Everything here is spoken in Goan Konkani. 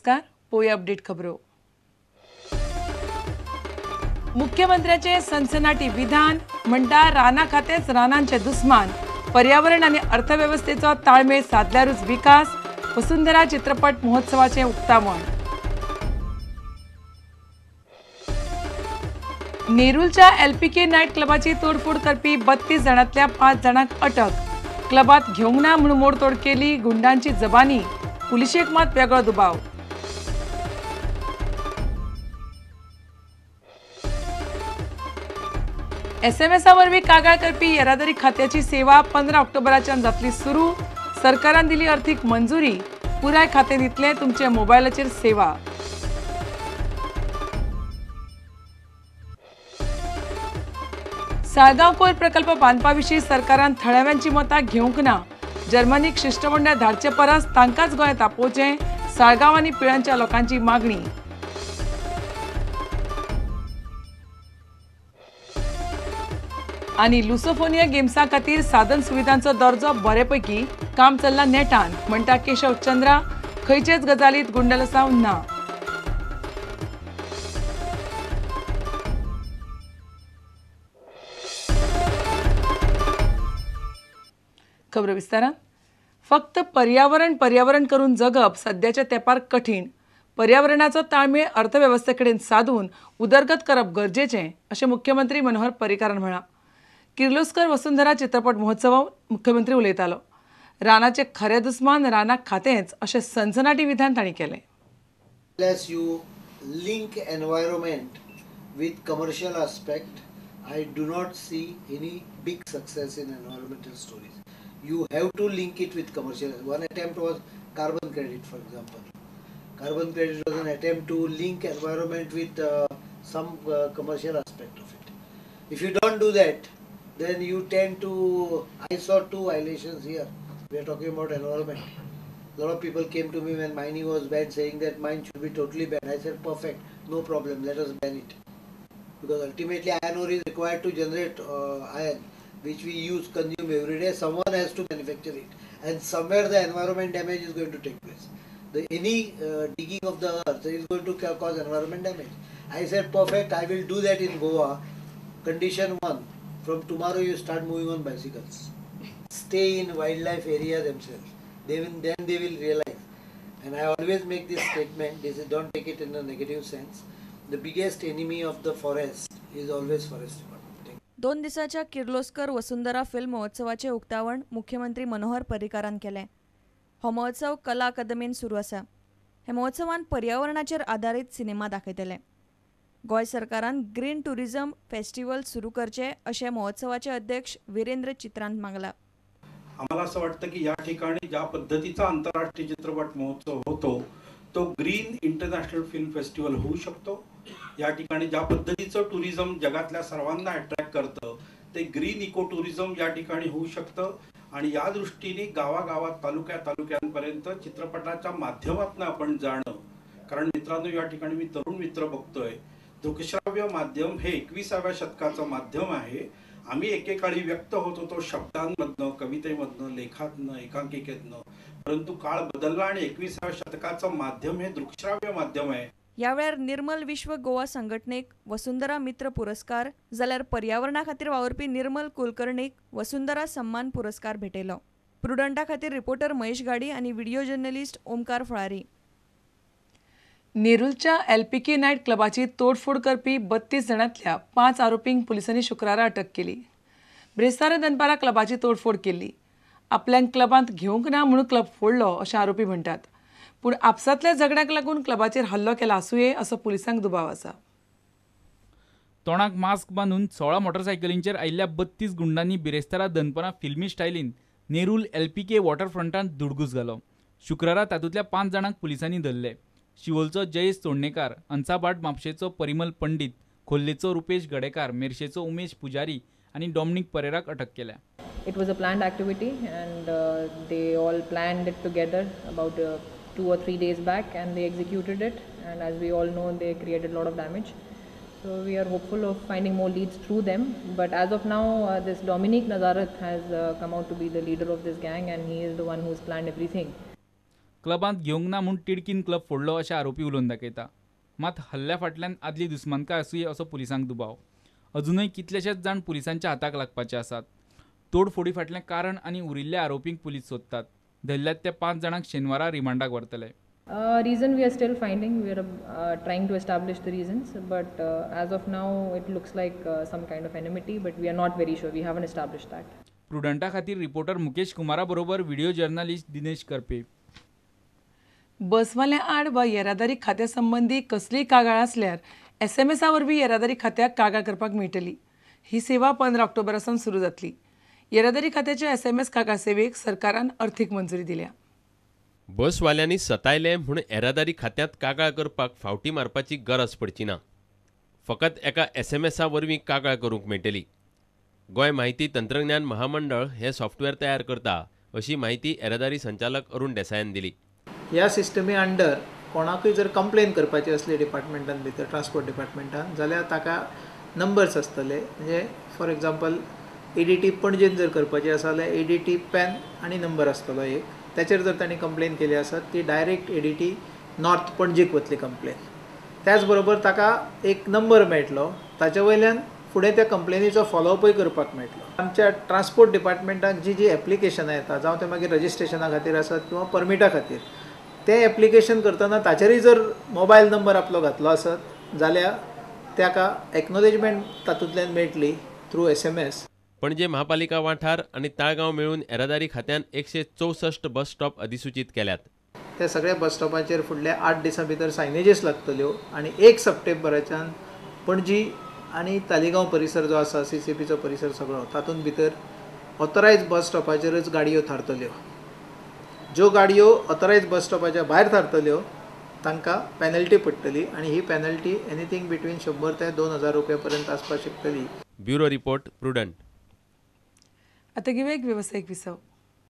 नमस्कार. पोया अपडेट खबरो. मुख्यमंत्र्याचे सनसनाटी विधान म्हणटा राना खातेंच रानांचे दुस्मान. पर्यावरण आनी अर्थवेवस्थेचो ताळमेळ सादल्यारूच विकास. वसुंधरा चित्रपट महोत्सवाचे उक्तावण. नेरूलच्या एलपीके नायट क्लबाची तोडफोड करपी 32 जाणांतल्या 5 जाणांक अटक. क्लबात घेवंक ना म्हूण मोडतोड केली. गुंडांची जबानी. पुलिशेक मात वेगळो दुबाव. एसएमएसा वरवीं कागाळ करपी येरादारी खात्याची सेवा 15 ऑक्टोबराच्यान जातली सुरू. सरकारान दिली अर्थीक मंजुरी. पुराय खातें दितलें तुमच्या मोबायलाचेर सेवा. साळगांव कोयर प्रकल्प बांदपा विशीं सरकारान थळाव्यांची मतां घेवंक ना. जर्मनीक शिश्टमंडळ धाडचे परस तांकांच गोंयांत आपोवचें. साळगांव आनी पिळांच्या लोकांची मागणी. आनी लुसोफोनिया गेम्सा खातीर साधन सुविधांचो दर्जो बरेपैकी. काम चल्लां नेटान म्हणटा केशव चंद्रा. खंयचेच गजालीत गुंडलसांव ना. खबर विस्तारान. फक्त पर्यावरण पर्यावरण करून जगप सद्याच्या तेंपार कठीण. पर्यावरणाचो ताळमेळ अर्थवेवस्थेकडेन सादून उदरगत करप गरजेचें अशें मुख्यमंत्री मनोहर पर्रीकारान म्हळां. किर्लोस्कर वसुंधरा चित्रपट महोत्सवात मुख्यमंत्री उलयतालो. रानाचे खरे दुस्मान रानाक खातेंच अशें सनसनाटी विधान तांणी केलें. Unless you link environment with commercial aspect, I do not see any big success in environmental stories. You have to link it with commercial. One attempt was carbon credit, for example. Carbon credit was an attempt to link environment with some commercial aspect of it. If you don't do that, then you tend to, I saw 2 violations here. We are talking about environment. A lot of people came to me when mining was banned, saying that mine should be totally banned. I said, perfect, no problem, let us ban it. Because ultimately iron ore is required to generate iron, which we use, consume every day. Someone has to manufacture it. And somewhere the environment damage is going to take place. Any digging of the earth is going to cause environment damage. I said, perfect, I will do that in Goa. Condition 1, from tomorrow you start moving on bicycles. Stay in wildlife area themselves. Then they will realize. And I always make this statement, this is, don't take it in a negative sense. The biggest enemy of the forest is always forest department. 2 दिसाच्या किर्लोस्कर वसुंधरा फिल्म महोत्सवाचे उक्तावण मुख्यमंत्री मनोहर पर्रीकारान केलें. हो महोत्सव कला अकादमीन सुरू आसा. हे महोत्सवान पर्यावरणाचेर आदारीत सिनेमा दाखयतले. गोंय सरकारान ग्रीन टुरिझम फेस्टिवल सुरू करचे अशें महोत्सवाचे अध्यक्ष वीरेंद्र चित्रान मागला. आम्हाला असं वाटतं की या ठिकाणी ज्या पद्धतीचा आंतरराष्ट्रीय चित्रपट महोत्सव होतो तो ग्रीन इंटरनॅशनल फिल्म फेस्टिवल होऊ शकतो. या ठिकाणी ज्या पद्धतीचं टुरिझम जगातल्या सर्वांना अट्रॅक्ट करतं ते ग्रीन इको टुरिझम या ठिकाणी होऊ शकतं. आणि या दृष्टीने गावागावात तालुक्या तालुक्यांपर्यंत चित्रपटाच्या माध्यमातून आपण जाणं, कारण मित्रांनो या ठिकाणी मी तरुण मित्र बघतोय, दृकश्राव्य माध्यम हे 21व्या शतकाचं माध्यम आहे. आम्ही एकेकाळी व्यक्त होत होतो शब्दांमधनं, कवितेमधनं, लेखातनं, एकांकिकेतनं, परंतु काळ बदलला आणि 21व्या शतकाचं माध्यम हे दृकश्राव्य माध्यम आहे. ह्या वेळार निर्मल विश्व गोवा संघटनेक वसुंधरा मित्र पुरस्कार जाल्यार पर्यावरणा खातीर वावुरपी निर्मल कुलकर्णीक वसुंधरा सन्मान पुरस्कार भेटयलो. प्रुडंटा खातीर रिपोर्टर महेश गाडी आनी व्हिडिओ जर्नलिस्ट ओमकार फळारी. नेरूलच्या एलपीके नायट क्लबाची तोडफोड करपी 32 जाणांतल्या 5 आरोपींक पुलिसांनी शुक्रारा अटक केली. ब्रेस्तारा दनपारा क्लबाची तोडफोड केली. आपल्यांक क्लबांत घेवंक ना म्हणून क्लब फोडलो अशें आरोपी म्हणटात. पूण आपसांतल्या झगड्याक लागून क्लबाचेर हल्लो केला आसुये असो पुलिसांक दुबाव आसा. तोंडाक मास्क बांदून 16 मोटरसायकलींचेर आयिल्ल्या 32 गुंडांनी बिरेस्तारा दनपारां फिल्मी स्टायलीन नेरूल एलपीके वॉटरफ्रंटांत धुडगूस घालो. शुक्रारा तातूंतल्या 5 जाणांक पुलिसांनी धरले. शिवोलचो जयेश चोडणेकार, अंसाभाट म्हापशेचो परिमल पंडित, खोल्लेचो रुपेश गडेकार, मेरशेचो उमेश पुजारी आनी डॉमनिक परेराक अटक केल्या. It was a planned activity and they all planned it together about 2 or 3 days back and they executed it, and as we all know they created a lot of damage. So we are hopeful of finding more leads through them, but as of now this Dominic Nazareth has come out to be the leader of this gang and he is the one who's planned everything. क्लबांत घेवंक ना म्हूण तिडकीन क्लब फोडलो अशें आरोपी उलोवन दाखयता. मात हल्ल्या फाटल्यान आदली दुस्मानकाय आसुये असो पुलिसांक दुबाव. अजुनूय कितलेशेच जाण पुलिसांच्या हाताक लागपाचे आसात. तोडफोडी फाटलें कारण आनी उरिल्ल्या आरोपींक पुलीस सोदतात. धरल्यात त्या 5 जाणांक शेनवारा रिमांडाक व्हरतले. Reason we are still finding. We are trying to establish the reasons, but as of now it looks like some kind of enmity, but we are not very sure. We haven't established that. प्रुडंटा खातीर रिपोर्टर मुकेश कुमारा बरोबर व्हिडिओ जर्नलिस्ट दिनेश करपे. बसवाल्या आड वा येरादारी खात्या संबंदी कसलीय कागाळ आसल्यार एसएमएसा वरवीं येरादारी खात्याक कागाळ करपाक मेळटली. ही सेवा 15 ऑक्टोबरा सावन सुरू जातली. येरादारी खात्याच्या एसएमएस कागाळ सेवेक सरकारान अर्थीक मंजुरी दिल्या. बसवाल्यांनी सतायले म्हूण येरादारी खात्यांत कागाळ करपाक फावटी मारपाची गरज पडची ना. फकत एका एसएमएसा वरवीं कागाळ करूंक मेळटली. गोंय माहिती तंत्रज्ञान महामंडळ हे सॉफ्टवेअर तयार करता अशी म्हायती येरादारी संचालक अरुण देसायान दिली. ह्या सिस्टमी अंडर कोणाकूय जर कंप्लेन करपाची आसली डिपार्टमेंटान भितर, ट्रान्सपोर्ट डिपार्टमेंटान, जाल्यार ताका नंबर्स आसतले. म्हणजे फॉर एग्जाम्पल एडीटी पणजेन जर करपाची आसा जाल्यार एडीटी पॅन आनी नंबर आसतलो एक, त्याचेर जर तांणी कंप्लेन केली आसत ती डायरेक्ट एडीटी नॉर्थ पणजेक वतली कंप्लेन. त्याच बरोबर ताका एक नंबर मेळटलो, ताचे वयल्यान फुडें त्या कंप्लेनीचो फॉलोअपूय करपाक मेळटलो. आमच्या ट्रान्सपोर्ट डिपार्टमेंटाक जी जी एप्लिकेशनां येता, जावं तें मागीर रजिस्ट्रेशना खातीर आसत किंवा परमिटा खातीर, तें एप्लिकेशन करतना ताचेरूय जर मोबायल नंबर आपलो घातलो आसत जाल्यार ताका एक्नॉलेजमेंट तातूंतल्यान मेळटली थ्रू SMS. Panaji महापालिका वाठार आनी ताळगांव मेळून येरादारी खात्यान 164 बस स्टॉप अधिसूचित केल्यात. त्या सगळ्या बस स्टॉपाचेर फुडल्या 8 दिसां भितर सायनेजीस लागतल्यो आनी 1 सप्टेंबराच्यान पणजी आनी तालिगांव परिसर जो आसा, सीसीपीचो परिसर सगळो, तातूंत भितर ऑथरायज बस स्टॉपाचेरच गाडयो थारतल्यो. ज्यो गाडयो ऑथरायज बस स्टॉपाच्या भायर थारतल्यो तांकां पॅनल्टी पडटली आनी ही पॅनल्टी एनीथींग बिटवीन 100 ते 2000 रुपया पर्यंत आसपाक शकतली. Bureau report, Prudent. आतां घेवया एक वेवसायीक विसव.